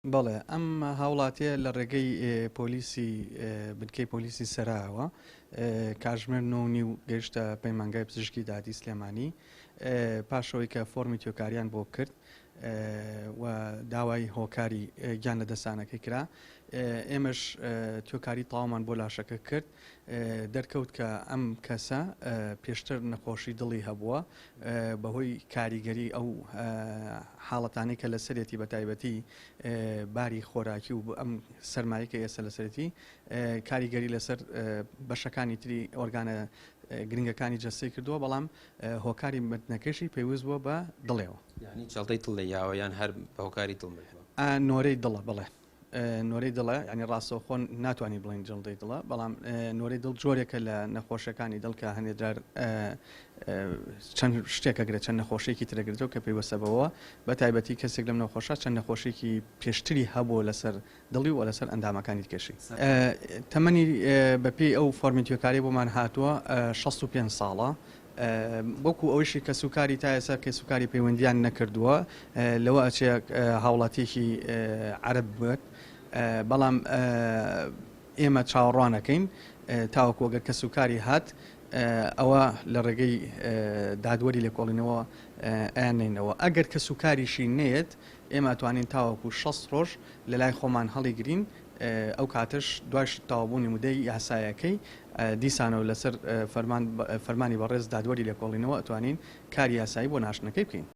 بەڵێ ئەم هاوڵاتیە لە ڕێگەی پۆلیسی بنکەی پۆلیسی سەرایەوە کاژمێر نۆ و نیو گەیشتە پەیمانگای پزیشکی دادی سلێمانی پاشەوەی کە فۆرمی توێکاریان بۆ کرد و داوای هۆکاری گیان لە دەستانەکەی کرا ئێمەش توێکاری تەواومان بۆ لاشەکە کرد دەرکەوت کە ئەم کەسە پێشتر نەخۆشی دڵی هەبووە بەهۆی کاریگەری ئەو حاڵەتانەی کە لەسەرێتی بە تایبەتی باری خۆراکی و ئەم سەرمایە کە ئێستا لەسەرێتی کاریگەری لەسەر بەشەکانی تری ئۆرگانە گرنگەکانی جەستەی کردووە بەڵام هۆکاری مردنەکەشی پەیوەست بووە بە دڵێەوە. یانی جەڵدەی دڵ لێی یاوە یان هەر بە هۆکاری دڵ مردووە؟ نۆرەی دڵە بەڵێ. نۆرەی دڵە یانی ڕاستەوخۆ ناتوانین بڵێین جەڵدەی دڵە بەڵام نۆرەی دڵ جۆرێکە لە نەخۆشیەکانی دڵ کە هەندێک جار چەند شتێک ئەگرێت چەند نەخۆشیێکی ترەگرێتەوە کە پەیوەستە بەوە بە تایبەتی کەسێک لەم نەخۆشە چەند نەخۆشیێکی پێشتری هەبوو لەسەر دڵی و لەسەر ئەندامەکانی کەشی تەمەنی بەپێی ئەو فۆرمی توێکاری بۆمان هاتووە 65 ساڵە وەکو ئەوەیشی کەسوکاری تا ئێستا کەسوکاری پەیوەندیان نەکردووە لەوە ئەچێ هاوڵاتیەکی عەرەب بێت بەڵام ئێمە چاوەڕوانەکەین تاوەکو ئەگەر کەسوکاری هات ئەوە لە ڕێگەی دادوەری لێکۆڵینەوە ئەیاننێینەوە ئەگەر کەسوکاریشی نەیەت ئێمە ئەتوانین تاوەکو 60 ڕۆژ لە لای خۆمان هەڵیگرین ئەو کاتەش دوای تەواوبوونی مودەی یاسایەکەی دیسانەوە لەسەر فەرمانی بەڕێز دادوەری لێکۆڵینەوە ئەتوانین کاری یاسایی بۆ ناشتنەکەی بکەین.